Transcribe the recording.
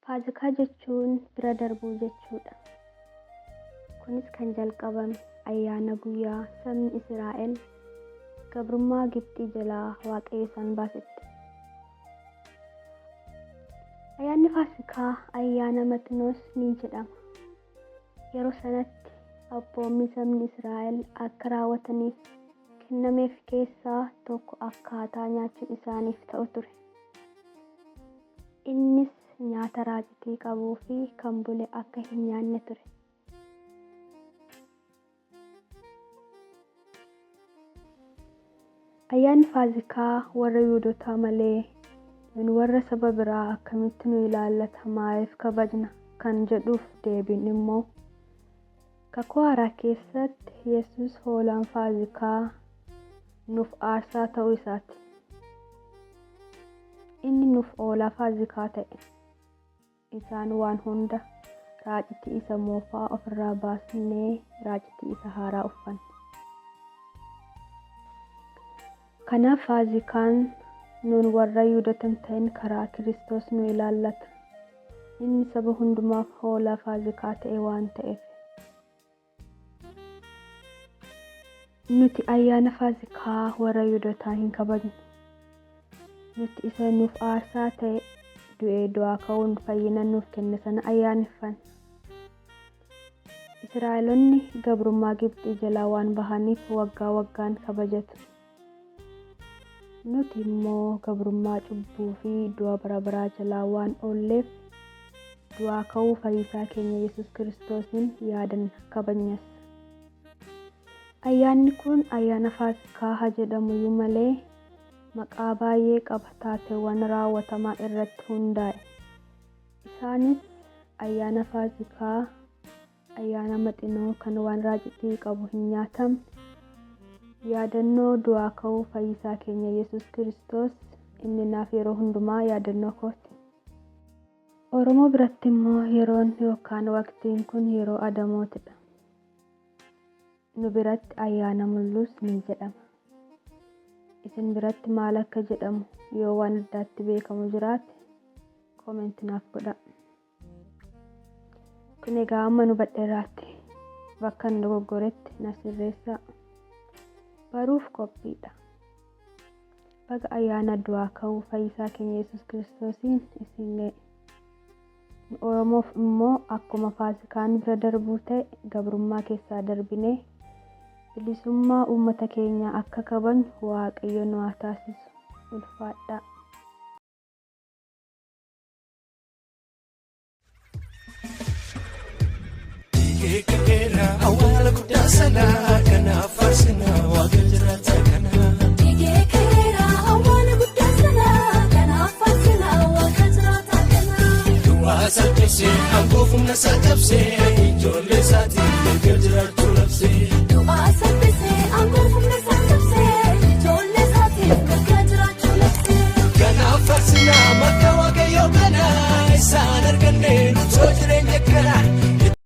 Faasikaa jechuun bira darbuu jechuudha. Kunis kan jalqabame ayyaana guyyaa sabni Israa'el gabrummaa Gibxii jalaa Waaqayyo isaan baasetti. Ayyaanni Faasikaa ayyaana Maxinoos ni jedhama. Yeroo sanatti abboommii sabni Israa'el akka raawwataniif kennameef keessaa tokko akkaataa nyaachuun isaaniif ta'u ture. Innis nyaata raacitii qabuu fi kan bule akka hin nyaanne ture. Ayyaanni Faasikaa warra Yihuudotaa malee nun warra saba biraa akkamitti nu ilaallata maaliif kabajna kan jedhuuf deebiin immoo Kakuu Haaraa keessatti Yesus hoolaan Faasikaa nuuf aarsaa ta'uu isaati. Inni nuuf hoolaa Faasikaa ta'e. Isaan waan hunda raacitii isa moofaa ofirraa baasnee raacitii isa haaraa uffanne. Kanaaf Faasikaan nun warra Yihuudoota hin ta'in karaa Kiristoos nu ilaallata. Inni saba hundumaaf hoolaa Faasikaa ta'e waan ta'eef. Nuti ayyaana Faasikaa warra Yihuudootaa hin kabajnu. Nuti isa nuuf aarsaa ta'e du'ee du'aa ka'uun fayyina nuuf kenne sana ayyaaneffanna. Israa'eloonni gabrummaa Gibxii jalaa waan bahaniif waggaa waggaan kabajatu. Nuti immoo gabrummaa cubbuu fi du'a bara baraa jalaa waan oolleef du'aa ka'uu fayyisaa keenya Yesus Kiristoosiin yaadanna kabajnas. Ayyaanni kun ayyaana Faasikaa haa jedhamuyyuu malee maqaa baay'ee qaba taateewwan raawwatamaa irratti hundaa'e. Isaanis ayyaana Faasikaa, ayyaana Maxinoo kan waan raacitii qabu hin nyaatamne, yaadannoo du'aa ka'uu fayyisaa keenya Yesus Kiristoos inni naaf yeroo hundumaa yaadannoo kooti. Oromoo biratti immoo yeroon yookaan waqtiin kun yeroo adamootidha. Nu biratti ayyaana mulluus ni jedhama. Isin biratti maal akka jedhamu yoo waan addaatti beekamu jiraate koomenti naaf godhaa. Kun egaa amma nu badheeraatti bakka nu dogoggoretti na sirreessaa. Baruuf qophiidha. Baga ayyaana du'aa ka'uu fayyisaa keenya Yesus Kiristoosiin isin ga'e. Nu Oromoof immoo akkuma Faasikaan bira darbuu ta'e gabrummaa keessaa darbinee bilisummaa uummata keenyaa akka kabajnu Waaqayyo nu haa taasisu. Ulfaadhaa. Keekkeera awwaala guddaa sana kanaaf faarsina waaqa jiraata kana. Keekkeera awwaala guddaa sana kanaaf faarsina waaqa jiraata kana. Du'aa isaa cabsee aangoo humna isaa cabsee ijoollee isaatiin mirga jiraachuu labsee. Du'aa salphisee.